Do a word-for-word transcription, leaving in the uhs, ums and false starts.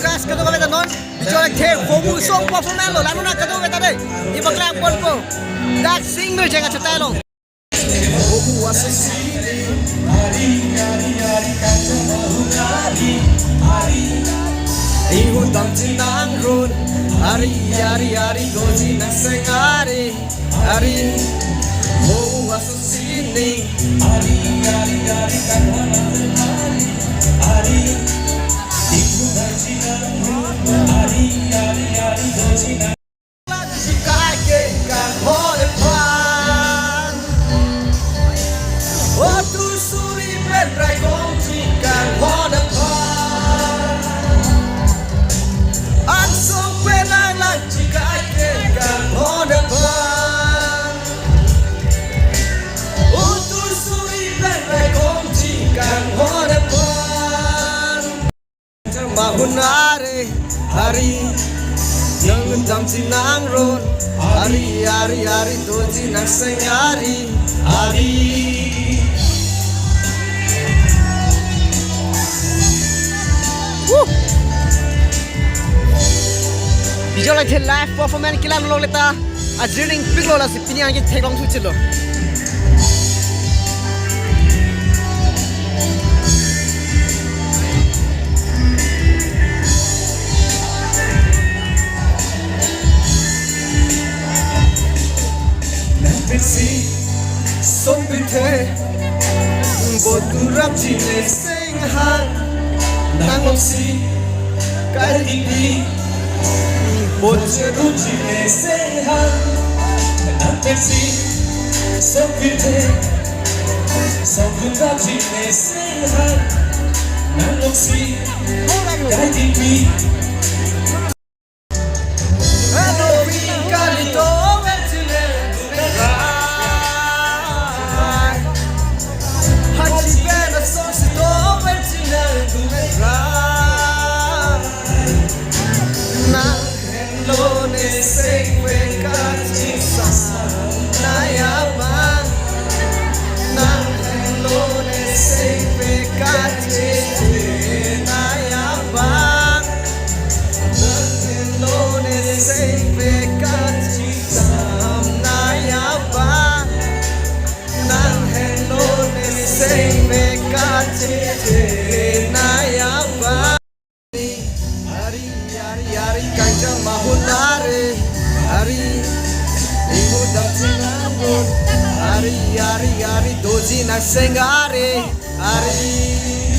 Guys, kadokave ta non Bijol Akthe Vomu song performance lo, la-an non kadokave ta dei. Iba klang ponpo. Dak sing mir jeng achutai long. Vomu asosini, ari, ari, ari, kachama hunari, ari. Inghun damji nangron, ari, ari, ari, doji nangseng ari, ari. Vomu asosini, ari, ari, ari, kachama hunari, ari. Inghun damji nangron, ari, ari, ari, doji nang- Kaike kangho aphan. O tu suri pen raikom ji kangho aphan. Angsong pen nanglang ji kaike kangho aphan. O tu suri pen raikom ji kangho aphan. Kachama hunari, ari. Inghun damji nangron, ari, ari, ari, doji nangseng ari, ari. Woo! Bijol Akthe live performance kelang longle ta. Ajirning piklo, lasi pini anke theklong thuchelo. Nangpisi song pirthe boturap ji neseng han, nang longsi kai dingpi, bot chedu ji neseng han. Nangpisi song pirthe, song pirthe ji neseng han, nang longsi kai dingpi. Nang henlo neseng pen kachesam nai abang. Nang henlo neseng pen kachesam nai abang. Nang henlo neseng pen kachesam nai abang. Nang henlo neseng pen kachesam nai abang. Ari, ari, ari, kachama hunari, ari. Inghun damji nangron, ari, ari, ari, doji nangseng ari, ari.